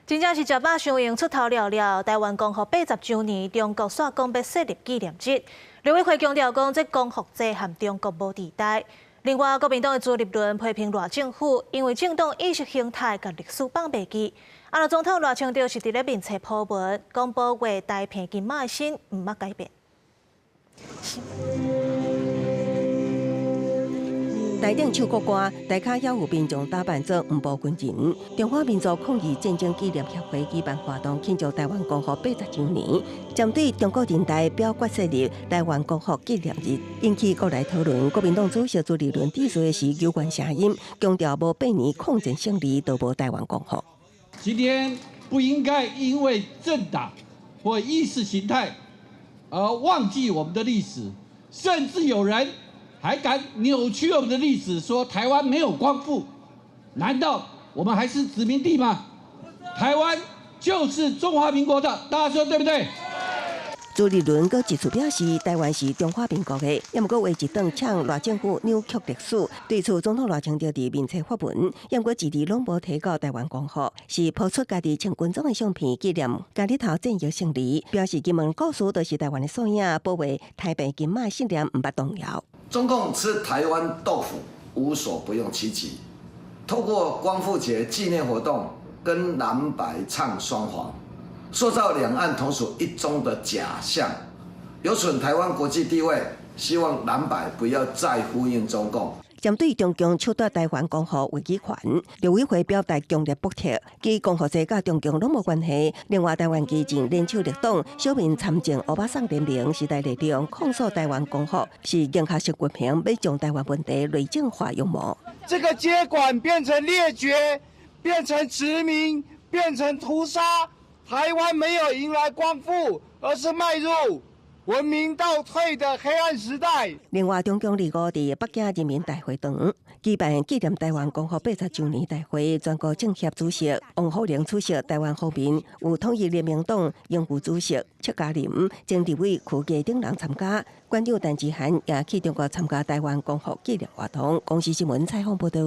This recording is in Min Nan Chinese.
真正是食飽傷閒出頭了了。台灣光復80週年，中國煞講欲設立紀念日。陸委會強調講，這光復節和中國無佇代。另外，國民黨的朱立倫批評賴政府，因為政黨意識形態共歷史放袂記。啊，總統賴清德是佇咧面冊 po 文，講保衛台澎金馬的心毋捌改變。台頂唱國歌，台跤猶有民眾打扮做黃埔軍人。中華民族抗日戰爭紀念協會舉辦活動，慶祝台灣光復80週年。針對中國人大表決設立台灣光復紀念日，引起國內討論。國民黨主席朱立倫致辭時求懸聲音，強調無八年抗戰勝利，就無台灣光復。今天不應該因為政黨或意識形態而忘記我們的歷史，甚至有人還敢扭曲我們的歷史，說台灣沒有光復，難道我們還是殖民地嗎？台灣就是中華民國的，大家說對不對？朱立倫閣一次表示，台灣是中華民國的，也毋過話一頓嗆賴政府扭曲歷史。對此，總統賴清德佇面冊發文，也毋過字字攏無提到台灣光復，是 po 出家己穿軍裝的相片，紀念佳里頭戰役勝利，表示金門故事就是台灣的縮影，保衛台澎金馬信念毋捌動搖。中共吃台灣豆腐無所不用其極，透過光復節紀念活動跟藍白唱雙簧，塑造兩岸同屬一中的假象，有損台灣國際地位。希望藍白不要再呼應中共。針對中共搶奪台灣光復話語權，陸委會表達強烈駁斥，指光復節佮中共攏無關係。另外，台灣基進聯手綠黨、小民參政歐巴桑聯盟、時代力量控訴台灣光復是迎合習近平欲將台灣問題內政化陰謀。這個接管變成列絕，變成殖民，變成屠殺。台灣沒有迎來光復，而是邁入文明倒退的黑暗時代。另外，中共25佇北京人民大會堂舉辦紀念台灣光復80週年大會，全國政協主席王滬寧出席。台灣方面有統一聯盟黨榮譽主席卓嘉琳、前立委柯佳等人參加。館長陳智菡也去中國參加台灣光復紀念活動。公視新聞採訪報道。